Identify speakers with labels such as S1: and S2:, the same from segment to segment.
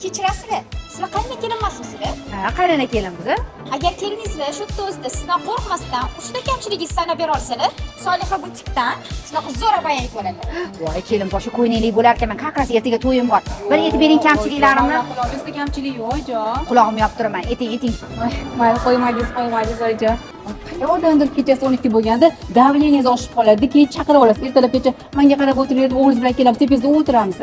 S1: Kechirasizlar, sizlar qaynona kelin emasmisizlar?
S2: Ha, qaynona kelinmiz.
S1: Agar keliningizlar shu yerda o'zida sizdan qo'rqmasdan uchta kamchiligingizni sanab bera olsalar, Soliha butikdan shunaqa zo'r abaya aytib oladilar.
S2: Voy, kelin boshi, ko'ylakli bo'lar ekanman. Как раз ertaga to'yim bor. Bir aytib bering kamchiliklarimni.
S3: Qulog'ingizda kamchilik yo'q, oyijon.
S2: Qulog'imni yopib turaman. Ayting, ayting.
S3: Voy, mayli, qo'ymadingiz, qo'ymadingiz, oyijon. Qayerdandir kechasi 12 bo'lganda давление ngiz oshib qoladi, keyin chaqirib olasiz. Ertalabgacha manga qarab o'tiraverib, o'g'lingiz bilan kelamiz, tepangizda o'tiramiz.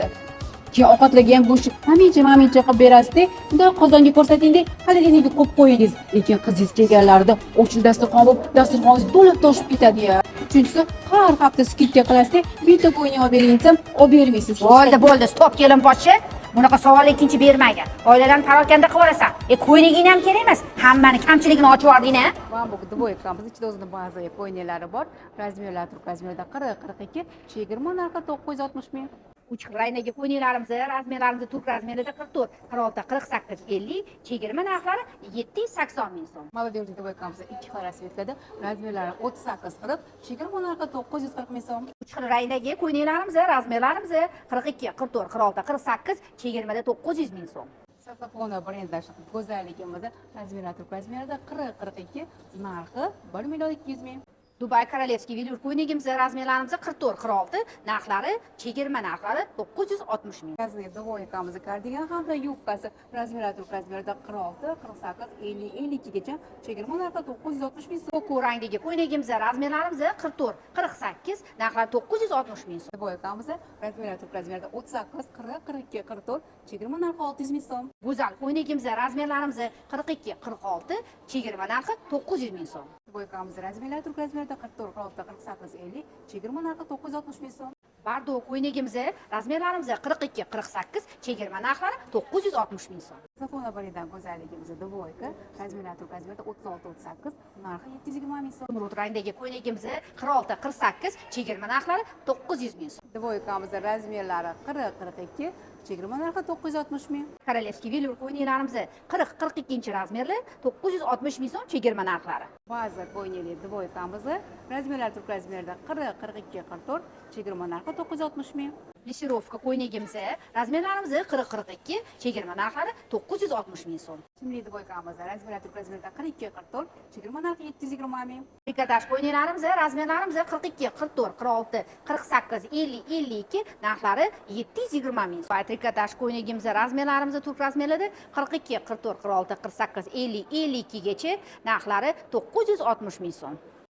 S3: Keyin ovqatlarga ham go'sht mamincha mamincha qilib berasizda, bunday qozonga ko'rsatingda, холодильник ka qo'yib qo'yingiz. Lekin qizingiz kelganlarida ochil dasturxon bo'lib, dasturxoningiz to'lib toshib ketadi ya. Uchinchisi, har hafta скидка qilasizda, bitta ko'ylak olib bering desam, olib bermaysiz.
S2: Bo'ldi, bo'ldi, стоп, kelin poshsha. Bunaqa savolni ikkinchi bermagin. Oilalarni parokanda qilib yuborasan. E, ko'ylaging ham kerak emas. Hammani kamchiligini ochib yubording a?
S3: Bambuk двойка miz ichida o'zini bazaviy ko'ylaklari bor. Размер lar turk размер da 40, 42, chegirma narxi 960 ming.
S2: Uch xil rangdagi ko'ylaklarimiz, размер larimiz turk размер ida 44, 46, 48, 50, chegirma narxlari 780 ming so'm.
S3: Молодежный двойка miz ikki xil расцветка da, размер lari 38, 40, chegirma narxi 940 ming so'm.
S2: Uch xil rangdagi ko'ylaklarimiz, размер larimiz 42, 44, 46, 48, chegirmada 900 ming so'm.
S3: Safona brendlar go'zalligimizni размер lar turk размер ida 40, 42, narxi 1 million 200 ming.
S2: Dubay королевский велюр ko'ylagimiz, размер larimiz 44, 46, narxlari, chegirma narxlari 960 ming.
S3: Разные двойка miz kardigan hamda yubkasi, размер lar turk размер da 46, 48, 50, 52 gacha, chegirma narxi 960 ming so'm.
S2: Ko'k rangdagi ko'ylagimiz, размер larimiz 44, 48, narxlari 960 ming so'm.
S3: Двойка miz размер lar turk размер da 38, 40, 42, 44, chegirma narxi 600 ming so'm.
S2: Go'zal ko'ylagimiz, размер larimiz 42, 46, chegirma narxi 900 ming so'm.
S3: Двойка miz размер lar turk размер da 44, 46, 48, 50, chegirma narxi 960 ming so'm.
S2: Bordo ko'ylagimiz, размер larimiz 42, 48, chegirma narxlari 960 ming so'm.
S3: Safona brendidan go'zalligimiz двойка, размер lar turk размер da 36, 38, narxi 720 ming so'm.
S2: Izumrud rangdagi ko'ylagimiz 46, 48, chegirma narxlari 900 ming so'm.
S3: Двойка miz размер lari 40, 42, chegirma narxi 960 ming.
S2: Королевский велюр ko'ylaklarimiz 40, 42 размер li 960 ming so'm chegirma narxlari.
S3: Baza ko'ylakli двойка miz размер lar turk размер da 40, 42, 44, chegirma narxi 960 ming.
S2: Лессировка ko'ylagimiz, размер larimiz 40, 42, chegirma narxlari 960 ming so'm.
S3: Simli двойка miz размер lar turk размер da 42, 44, chegirma narxi 720 ming.
S2: Trikotaj ko'ylaklarimiz, размер larimiz 42, 44, 46, 48, 50, 52, narxlari 720 ming so'm. Trikotaj ko'ylagimiz, размер larimiz turk размер larda 42, 44, 46, 48, 50, 52 gacha, narxlari 960 ming so'm.